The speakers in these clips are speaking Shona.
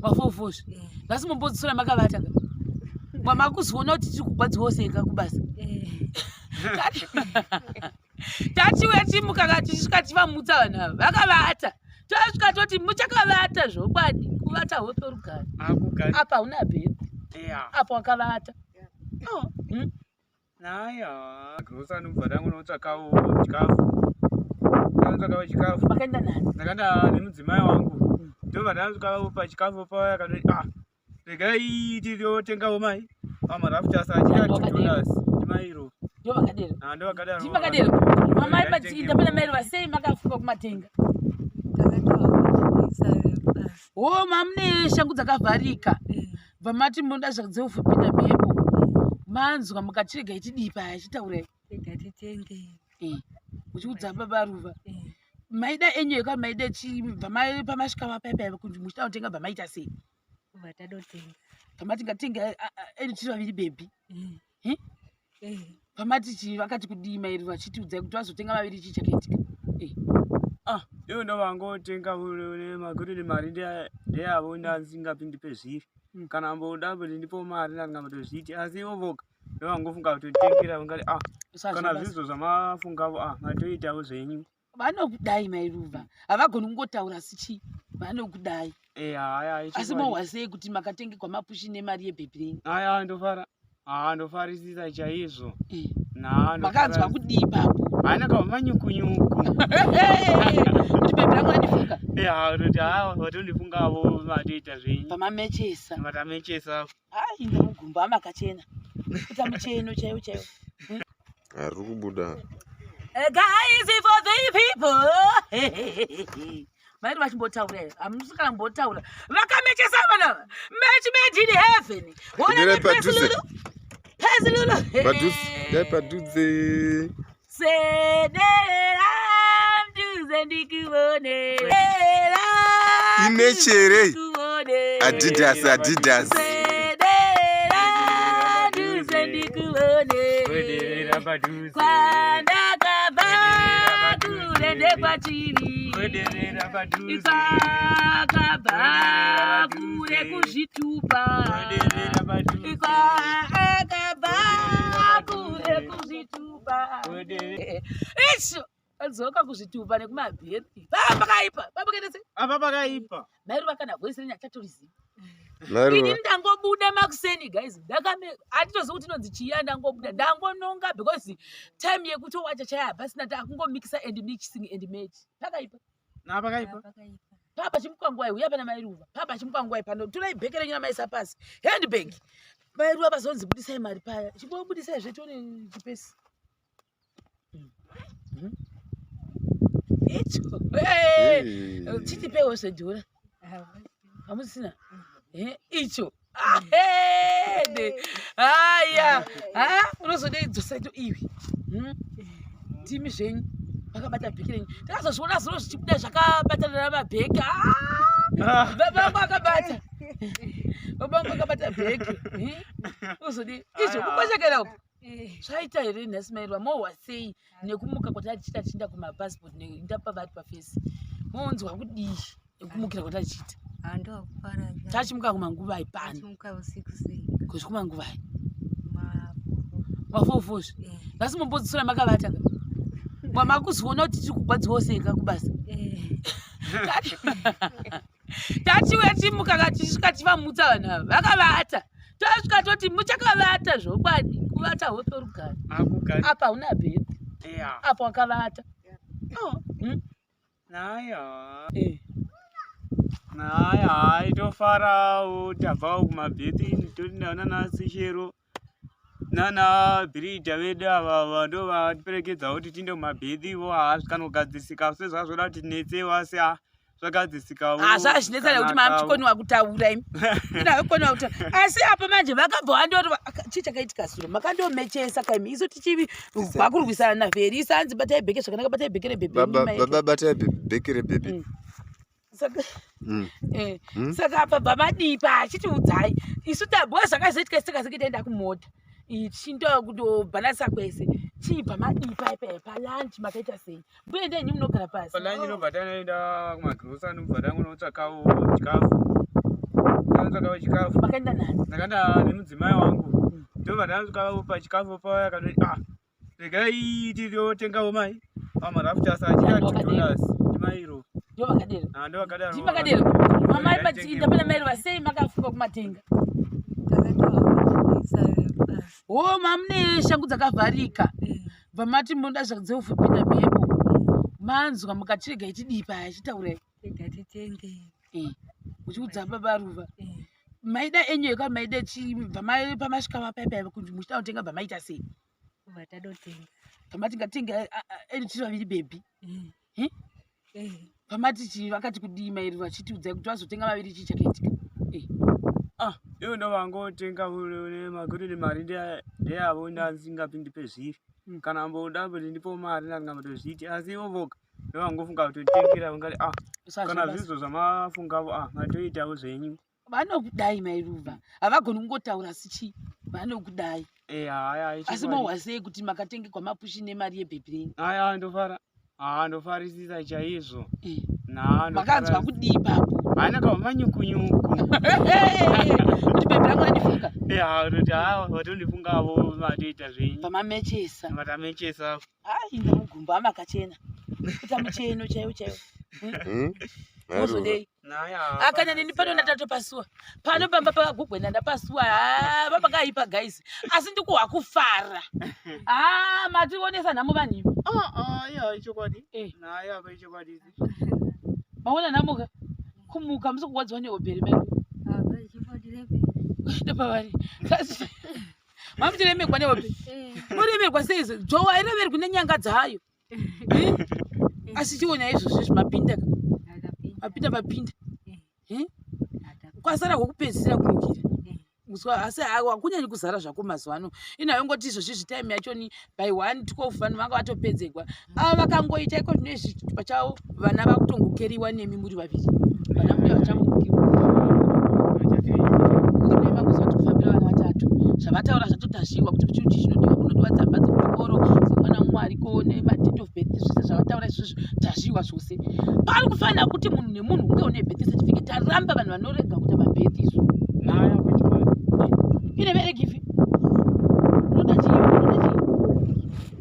Mafofozve. Nhasi mombodzisora makavata ka. Makuzoona kuti tiri kugwadziwa seka kubasa. Tatiuya timuka ka tichisvika tivamutsa vanhu ava vakavata. Tasvika toti muchakavata zvokwadi kuvata hope rugare. Apa hauna bhebhi. Apa wakavata. Oh. Naya, grosa anobva tangonotsvakawo chikafu. Tanotsvakawo chikafu. Makaenda nani? Ndakaenda nemudzimai wangu. Ndobva ndasvikawo pachikafu paya akati ah regai tinotengawo mai. Pamarafuta achida $2 ndimairo. Ndo vakadero. Ah ndo vakadero. Ndi vakadero. Mamai pachiinda pana mairo vasei makafuka kumatenga. Wo mamune shangu dzakavharika. Bva mati munoda dzekupinda mhepo. Manzwa mukati regai tidii paya chitaurai. Rega titenge. Eh. Uchiudza baba Ruva. Maida enyu eka maida chi bva mai pamasvika vapaya kuti muchida kutenga bva maita sei? Bva tadotenga. Bva mati ngatenge edu tiri vaviri bhebhi. Eh? Eh. Pamati chi vakati kudii mai Ruva chitiudzai kuti vazotenga vaviri chii chakaitika. Eh. Ah, ivo ndovangotenga makuti mari ndeyavo ndasingapindi pezviri. Kana mboda kuti ndipo mari ndandingambotoziiti asi ivo voga ndovangofunga kutotengera vangati ah kana zvizvo zvamafungavo ah matoitawo zvenyu. Vanokudai mai Ruva havagoni kungotaura asi chii vanokudai. Eh haya Asi mohwa sei kuti makatengegwa mapushi nemari yebhebhi renyu? Haya ndofara. Ah ndofarisisa chaizvo. Eh. Na Makanzwa kudii ipapo? Haina kava manyukunyuku. Kuti bhebhi rangu randifunga. Eh ha kuti ha vatondifungavo vatoita zvenyu. Pamamechesa. Vatamechesa. Ai ndamugumba makachena. Kuita mucheno chaiwo chaiwo. Ari kubuda. Guys for the people. Mairi vachimbotaura here? Hamusi kana kumbotaura. Vakamechesa vana. Match made in heaven. Ona Ndere ne padhuze. Lulu. Pesi Lulu. Padhuze. Dai padhuze. Sedera mduze ndikuone. Sedera Ine chere. ndikuone. Adidas, Adidas. Sedera mduze ndikuone. Kwederera padhuze. Kwandakabva kure ndekwachiri. Kwederera padhuze. Kwakabva kure kuzvitupa. Kwederera padhuze. Kwakabva kure kuzvitupa. Kwederera. Isho adzoka kuzvitupa nekumabheri. Papa pakaipa. Papa kaita sei? Apa pakaipa. Mai Ruva kana voice renyu achatoriziva. Mai Ini Ruva. ndangobuda makuseni guys. Ndakame handitozivi kuti inonzi chiya ndangobuda. Ndangononga because time yekutowacha chaya hapasina takungomixa and mixing and match. Pakaipa. Na pakaipa. Pakaipa. Papa chimuka nguwai uya pana mai Ruva. Papa chimuka nguwai pano. Torai bheke renyu ramaisa pasi. Handbag. Mai Ruva pazonzi budisai mari paya. Chimbobudisai zve tione chipesi. Icho. Hey. Hey. Chitipewo zvedhura. Hamusina. Eh, icho. Ahede. Haya. Ha, unozodei dzosa ito iwi. Ndimi zvenyu. Makabata bheki renyu. Takazozviona zuro zvichibuda zvakabatana namabheki. Ah! Baba vangu akabata. Baba vangu akabata bheki. Eh? Uzodii? Izvo kukweshekera uko. Zvaita here nhasi mai Ruva mohwa sei nekumuka kwatati tichiita tichienda kumapasipoti ndapa vati pafesi. Monzwa kudii nekumukira kwatati tichiita? Handokufara. Tachimuka kumanguvai pano? Tachimuka usiku sei. Kusvika kumanguvai? Mafofo. Mafofozve. Eh. Nhasi mombodzisora makavata ka. Makuzoona kuti tiri kugwadziwa seka kubasa. Eh. Tatiuya timuka ka tichisvika tivamutsa vanhu ava vakavata. Tasvika toti muchakavata zvokwadi kuvata hope rugare. Akugari. Apa hauna bhebhi. Yeah. Apa wakavata. Oh. Naya. Eh. Naya, hayi tofarawo tabvawo kumabhethi toti nana Shero nana bhiridha vedu ava ndo vatiperekedzawo kuti tiinde kumabhethi ivo haa zvikanogadzisika sezvazvoda kuti tinetsewo asi ha zvagadzisikawo Ah, zvazvinetsa nekuti mamuchikoniwa kutaura imi. Inakoniwa kutaura. Asi apa manje vakabva vandori chii chakaitika zuro makandomechesa kaimi isu tichibva kurwisana naVherisa hanzi batai bheke zvakanaka batai bheke rebhebhi Baba baba batai bheke rebhebhi. Saka eh, saka apa bva madii pachitiudzai isu tabhoa zvakazoitika isu takazenge taenda kumota tichindoa kutobhalansa kwese chibva madii paya palunch makaita sei mbuya endai nyi munogara pasi Palanyi inobva tanoenda kumagirosa nobva tangonotsvakawo chikafu. ndanotsvaka chikafu. Makaenda nani? Ndakaenda nemudzimai wangu. Ndobva ndasvika pachikafu paya akatoti ah regai tinotengawo mai pamarafters achida $2 ndimairo. Ndo vakadero. Ah, ndo vakadaro. Ndimi vakadero. Mamai machinda pana mai Ruva sei makafunga kumatenga? Takatovaisa basi. Ho mamune shangu dzakavharika. Bva mati munoda dzekupinda mhepo. Manzwa mukati regai tidii paya chitaurai. Rega titenge. Eh. Muchiudza baba Ruva. Eh. Maida enyu eka maida chi bva mai pamasvika vapaya kuti muchida kutenga bva maita sei? Kubva tadotenga. Pamati ngatenga edu tiri vaviri bhebhi. Eh. Eh? Eh. Pamati chi vakati kudii mai Ruva chitiudzai kuti vazotenga vaviri chii chakaitika. Eh. Ah. Ivo ndo vangotenga makuti mari ndeyavo ndasingapindi pezviri. Kana mboda kuti ndipo mari ndingambotoziiti asi ivo voga ndovangofunga kutotengera vangati ah kana zvizvo zvamafungavo ah matoitawo zvenyu. Vanokudai mai Ruva. Havagoni kungotaura asi chii? Vanokudai. Eh haya Asi mohwa sei kuti makatengerwa mapushi nemari yebhebhi renyu? Haya ndofara. Ah ndofarisisa chaizvo. Eh. Na Makanzwa kudii ipapo? Haina kava manyukunyuku. Kuti bhebhi rangu randifunga. Eh ha kuti ha vatondifungavo matoita zvenyu. Pamamechesa. Matamechesa. Ai ndamugumba makachena. Kuita mucheno chaiwo chaiwo. Hmm? Mai Ruva. Mozodei. Naya. Akana neni pano ndatopasuwa. Pano pamba pakagugwena ndapasuwa. Ah, papakaipa guys. Asi ndikuhwa kufara. Ah, mationesa nhamo vanhu imi. Ah ah ya ichokwadi. Eh. Naya apa ichokwadi. Maona nhamo ka? Kumuka musi kurwadziwa nehope here mai Ruva? Apa chimbondirepi. Ndopavari. Kasi mamuchiremerwa nehope. Eh. Muremerwa sei izvo? Dzou hairemerwi nenyanga dzayo. Eh? Asi chiona izvozvo mapinda ka. Akapinda. Mapinda mapinda. Eh? Atapinda. Kwasara kwokupedzisira kumukira. Eh. Muswa asi hakunyanyi kuzara zvako mazuva ano. Ino haingoti izvozvi izvi time yachoni by 1 12 vanhu vanga vatopedzegwa. Ava vakangoita iko zvino izvi chitupa chavo vana vakutongokeriwa nemi muri vaviri. Vana mbuya vachamukirwa. Kuti mai vangu kuti kufambira vana vatatu. Zvavataura zvatotashiwa kuti chiuchi chinodiwa kunodiwa tsamba dzekuchikoro dzemwana mumwe ariko nemadate of birth zvese zvavataura izvozvo tashiwa zvose. Pari kufanira kuti munhu nemunhu unge une birth certificate. Taramba vanhu vanorega kuita mabirth izvo. Naya apa ichokwadi. Ine veregifi. Unoda chii? Unoda chii?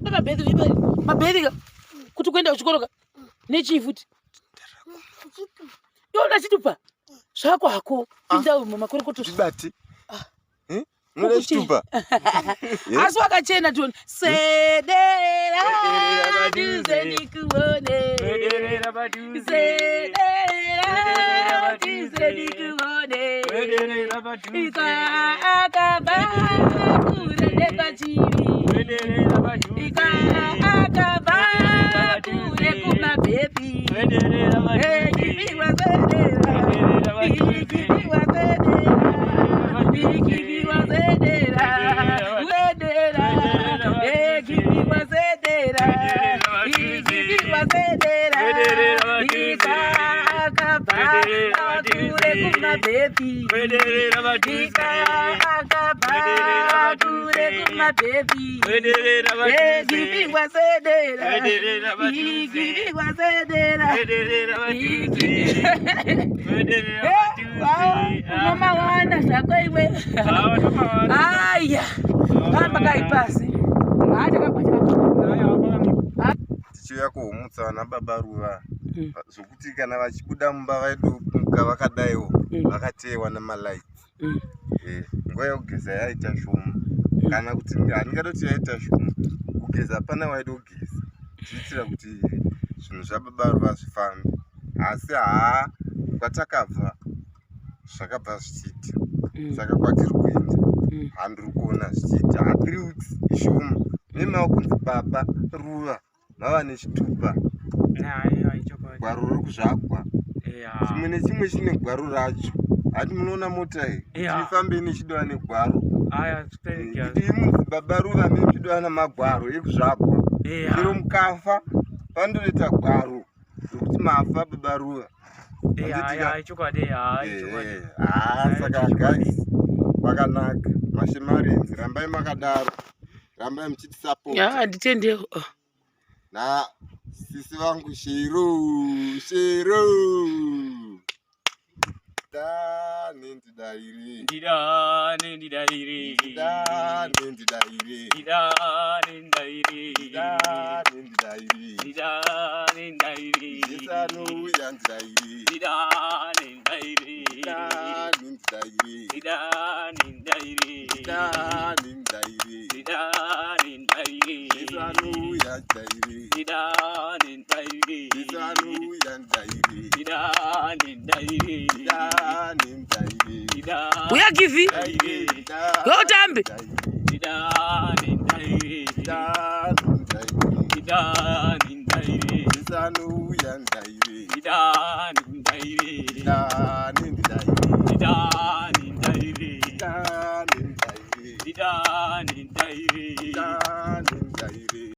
Unoda mabirth ipari. Mabirth ka. Kuti kuenda kuchikoro ka. Nechii futi? Iwe unoda chitupa? Zvako hako. Pinda umo makorokoto. Ndibate. Eh? Unoda Ukuti- chitupa? Eh? Asi wakachena tione. Sedera Sedera padhuze padhuze. ndikuone. Wederera padhuze. Sedera padhuze ndikuone. Wederera padhuze. Ikakaba kure nekwachivi. Wederera padhuze. Ikakaba kure kumabhebhi. Wederera padhuze. Ikipiwa sedera. Ikipiwa sedera. Ikipiwa sedera. Wedera. Ikipiwa sedera. Ikipiwa sedera. Ikakaba kure kumabhebhi. Wederera padhuze. Ikakaba kure kumabhebhi. Wederera padhuze. Ikipiwa sedera. Wederera padhuze. Ikipiwa sedera. Wederera padhuze. Wederera padhuze. Unomawana zvako iwe. Ah, unomawana. Aya, pamba kaipasi. Tichiuya kuhomutsa vana baba Ruva. Zvokuti kana vachibuda mumba vaidomuka vakadaiwo vakateewa namalights. Eh, nguva yekugeza yaita shoma. Kana kuti handingatoti yaita shoma. Kugeza hapana waida kugeza. Tichiitira kuti zvinhu zvababa Ruva zvifambe. Asi haa kwatakabva zvakabva zvichiita. Saka kwatiri kuenda handiri kuona zvichiita. Ha 3 weeks ishoma. Nemava kunzi baba Ruva vava nechitupa. Naya ichokwadi. Gwaro rokuzvagwa. Yeah. Chimwe nechimwe chine gwaro racho. Hati munoona mota iyi Yeah. kuti ifambe ichidova negwaro. Aya spereka. Kuti imunzi baba Ruva muchidova namagwaro ekuzvagwa. Yeah. Chero mukafa pandoita gwaro rokuti mafa baba Ruva. Yeah, Handiti yeah, ichokwadi, yeah, ichokwadi. Eh, haa saka guys kwakanaka. Mashemarenzi rambai makadaro. Rambai muchitisapota. Handitendewo. Na sisi vangu Shero, Shero. Da Ndidane ndidaire. Ndidane ndidaire. Ndidane ndidaire. Ndidane ndidaire. Ndidane ndidaire. Ndidane ndidaire. Jesu anouya ndidaire. Ndidane ndidaire. Ndidane ndidaire. Ndidane ndidaire. Ndidane ndidaire. Ndidane ndidaire. Jesu anouya ndidaire. Ndidane ndidaire. Jesu anouya ndidaire. Ndidane ndidaire. Ndidane ndidaire. Ndidane Uya Givi. ndidaire. Utambe. Ndidane ndidaire. Ndidane ndidaire. Ndidane ndidaire. Jesu anouya ndidaire. Ndidane ndidaire. Ndidane ndidaire. Ndidane ndidaire. Ndidane ndidaire. Ndidane ndidaire. Ndidane